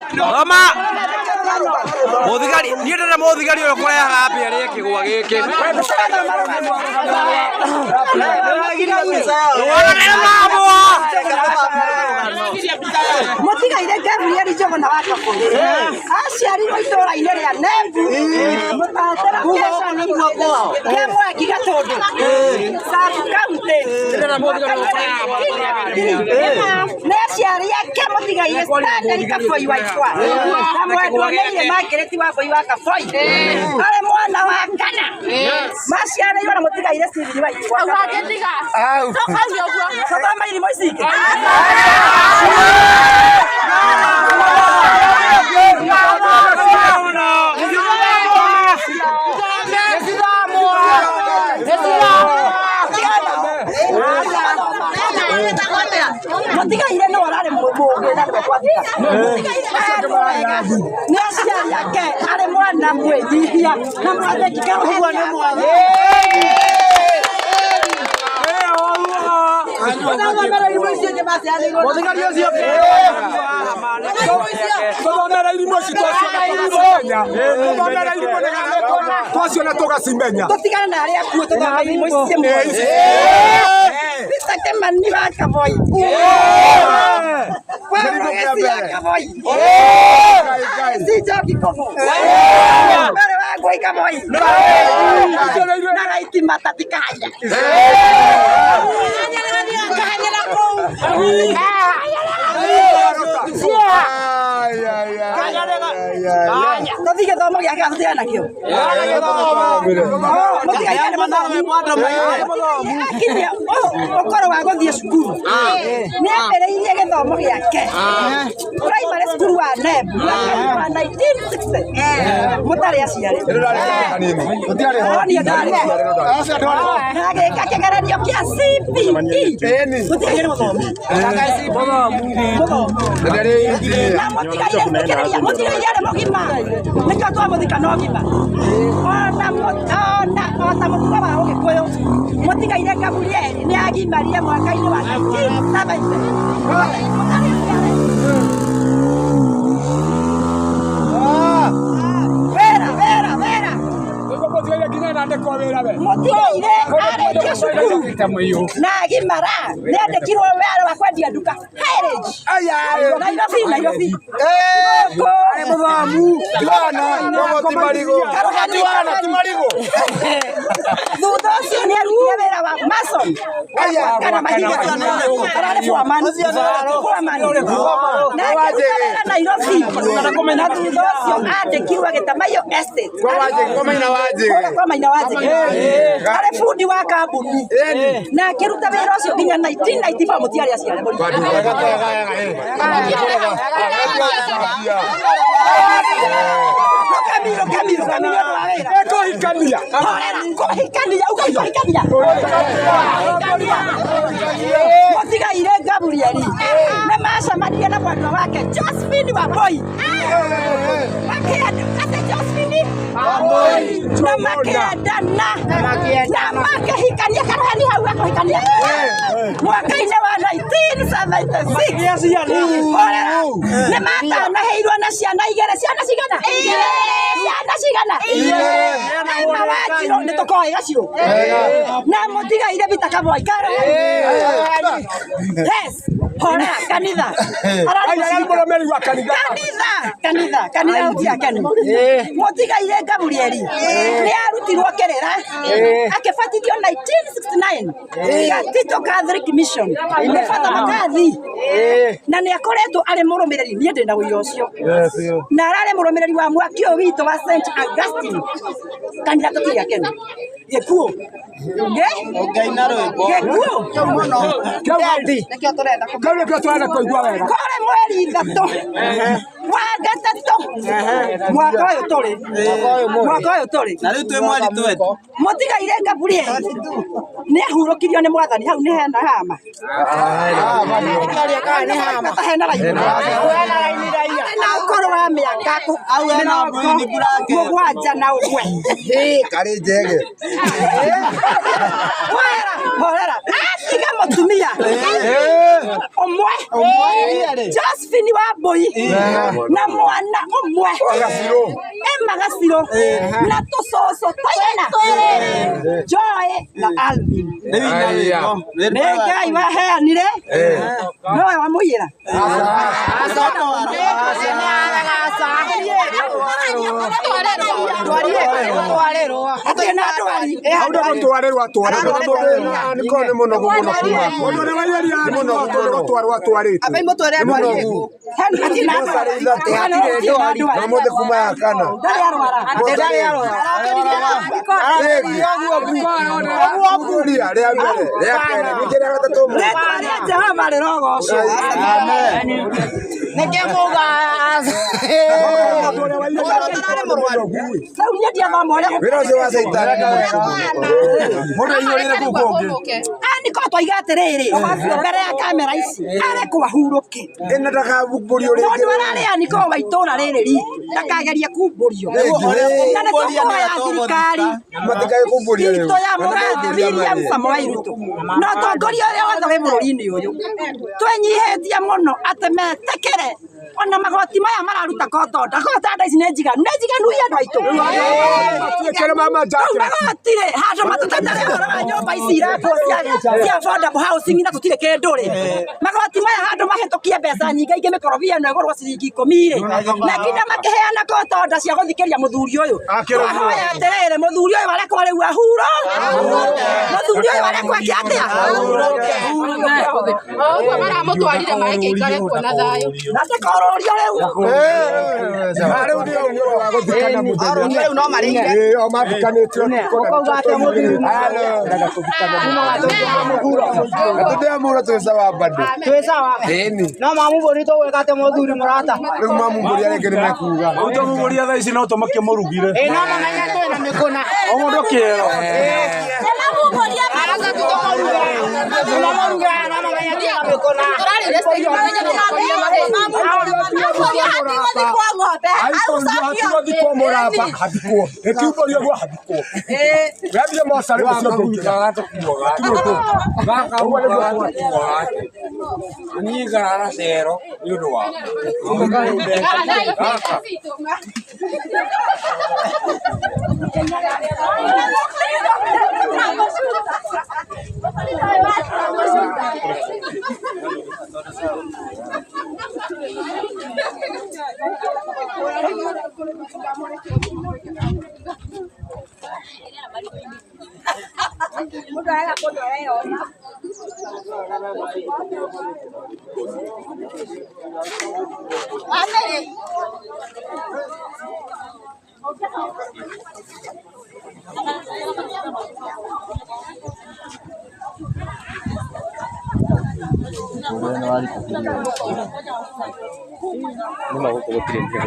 Thoma. Mũthigari, niĩ ndĩrenda mũthigari ũyũ kũrehaga mbĩa rĩe kĩgwa gĩkĩ. Rũgano mabwa. Mũtigaire Gabriel Njũgũna wa Kabũrĩ aciarirwo itũũra-inĩ rĩa Nembu kĩa Mwangi Gatũndũ, Sub County. Nĩ aciari ake mũtigaire Stanley Kaboi wa Ikwa na mwendwa nĩire Margaret Wambui wa Kaboi, arĩ mwana wa kana maciarĩirwo na mũtigaire Stephen wa Ikwa. Tũthoma irimũ ici ingĩ. Mũtigaire nĩ ararĩ mũgĩ na nĩwe twathika. Mũtigaire arĩ mwega nĩ aciari ake, arĩ mwana mwĩnyihia na mwathĩki. Ũguo nĩ mwathĩki. Mũthigari ũcio. Tũthomere irimũ ici twaciona tũgacimenya. Tũthomere irimũ nĩgetha twaciona tũgacimenya. Tũtigane na arĩa akuũ, tũthome irimũ ici ciĩ muoyo. Peter Kimani wa Kaboi, Paul Gesi ya Kaboi, si Njoki Kobo, Mbere wa Ngũi Kaboi na Raiti Matati Kahanya Kahanyana kũu. Tũthiĩ gĩthomo gĩake, tũtigane nakĩo. Mũtigaire nĩ mũthomu, akinyia ũkũrũ wa gũthiĩ cukuru nĩ ambĩrĩirie gĩthomo gĩake primary school wa NEB mwaka-inĩ wa 1960 mũtarĩ aciarĩ. Onio ndarĩ na agĩka kĩgeranio kĩa CBE. Mũtigaire nĩ mũthomu mũthomu na mũtigaire, thikĩrĩria, mũtigaire arĩ mũgima, nĩkĩo twamũthika no ngima. Ona ota mũtugo wa Ũgĩkũyũ, mũtigaire Gabriel nĩ agimarire mwaka-inĩ wa 1970 mũtarĩ aciare. Wĩra, wĩra, wĩra. Mũtigaire nginya nandĩkwo wĩra we. Mũtigaire arĩkia cukuru na agimara nĩ andĩkirwo wĩra wa kwendia nduka Highridge, Nairobi, Nairobi. Arĩ mũthomu. Karuhani. Thutha ũcio nĩ arutire wĩra wa mason kana mahiga, ararĩ foreman, foreman, na akĩruta wĩra Nairobi, na thutha ũcio andĩkirwo Gĩtamayo Estate kũrĩa kwa Maina wa Njĩgĩ arĩ bundi wa kambuni, na akĩruta wĩra ũcio nginya 1994. Mũtiarĩ aciare mũrimũ. Rũkami, rũkami, rũkami nĩ ũndũ wa wĩra. Ekũhikania. Horera, kũhikania, uga kũhikania. Mũtigaire Gabrieli nĩ macemanirie na mwendwa wake Josephine Wambui, makĩenda atĩ Josephine na makĩendana na makĩhikania. Karuhani hau akũhikania mwaka-inĩ wa 1976. Horera, nĩ matanaheirwo na ciana igĩrĩ. Ciana cigana? Ciana cigana? Emma Wanjirũ nĩ tũkoĩ gacio na mũtigaire Peter Kaboi. Karuhani, yes. Horera, kanitha. Arĩ mũrũmĩrĩri wa kanitha. Kanitha, kanitha, kanitha ũtiakenu. Mũtigaire Gabrieli nĩ arutirwo kĩrĩra akĩbatithio 1969 Gatito Catholic Mission nĩ Father Makathi, na nĩ akoretwo arĩ mũrũmĩrĩri, niĩ ndĩ na ũira ũcio, na ararĩ mũrũmĩrĩri wa mwaki ũyũ witũ wa St Augustine kanitha tũtirĩ akenu. Gĩkuũ. Gĩkuũ. Kĩu nĩkĩo tũrenda kũigua wega. Kũrĩ mweri 3 wa gatatũ mwaka ũyũ tũrĩ, mwaka ũyũ tũrĩ. Na rĩu twĩ mweri 20. Mũtigaire Gabriel nĩ ahurũkirio nĩ mwathani. Hau nĩ hena hama hena raini arĩ na ũkũrũ wa mĩaka 71. Karĩ njege. Horera, horera, atiga. Mutumia ũmwe Josephine wa Mbui na mwana ũmwe Emma Gacirũ na tũcũcũ tũigana Joy na Alvin. Nĩ Ngai waheanire nowe wamũiyĩra. Hatirĩ na ndwari. Hau nĩ gũtwarĩrwo atwarĩrwo. Nĩko nĩ mũnogu mũno kuma. Mũndũ ũrĩa waiyeria nĩ gũtwarwo atwarĩtwo. Hatirĩ na ndwari. Hatirĩ na Na mũthĩ kuma ya kana. Ndarĩ arwara. Rĩa rĩa mbere, rĩa kerĩ, ningĩ rĩa gatatũ. Rĩtwa rĩa Jehova rĩrogocwo. Rĩu niĩ ndiathoma ũrĩa Wĩra ũcio wa caitani nĩ mũritũ mũno. Mũndũ aiyũrĩre kũu kũngĩ. Aniko twaiga atĩrĩrĩ mbere ya kamera ici arekwo ahurũke Ĩna ndakabumbũrio rĩngĩ. mũndũ ararĩ Aniko wa itũra rĩrĩ ritũ ndakagerie kumbũrio na nĩ tũkũhoya thirikari Matikae kumbũria rĩu. itũ ya mũrathe William Samoei Ruto na ũtongoria ũrĩa wothe wĩ bũrũri-inĩ ũyũ twĩnyihĩtie mũno atĩ metĩkĩre ona magoti maya mararuta kotonda kotonda ici nĩ njiganu nĩ njiganu i andũ aitũ Matuĩkĩre mama rĩu jacket. magoti rĩ handũ matũtetere ũhoro wa nyũmba ici irakwo cia affordable housing na tũtirĩ kĩndũ rĩ magoti maya handũ mahĩtũkie mbeca nyingĩ ingĩ mĩkorobia ĩno ĩgũrwo ciringi ikũmi rĩ na nginya makĩheana kotonda cia gũthikĩria mũthuri ũyũ twahoya atĩrĩrĩ mũthuri ũyũ arekwo rĩu ahuro mũthuri ũyũ arekwo eke atĩa Ũguo maramũtwarire mareke aikare kuo na thayũ. na ndĩkorũrio rĩu Rĩu nĩ ũhoro wa gũthikana mũthenya. Ĩĩ, o mathikanĩtio. Tũndĩamũra twĩ sawa bado. Ĩni. No mamumbũri tũgwĩka atĩ mũthuri mũrata. Rĩu mamumbũria rĩngĩ nĩ mekuga. Ũtamũmbũria thaa ici no tũmakĩmũrugire. Ĩ no mamenya twĩ na mĩkũna. O mũndũ kĩero. Aca tũtũmũruge. Tũmamũruge no mamenya twĩ na mĩkũna. Tũrarĩire stage mamenya nĩmakorire mahĩĩ. Hatigũthikwo mũraba hathikwo. Ĩkiumbũrio guo hathikwo. Wethiĩ mocarĩ ũcio ndũngĩra. Ũguo nĩguo Niĩ ngarara cero nĩ ũndũ wa. Mũndũ arega kũndũ areyona. Nĩ ma gũkũ gũtirĩ.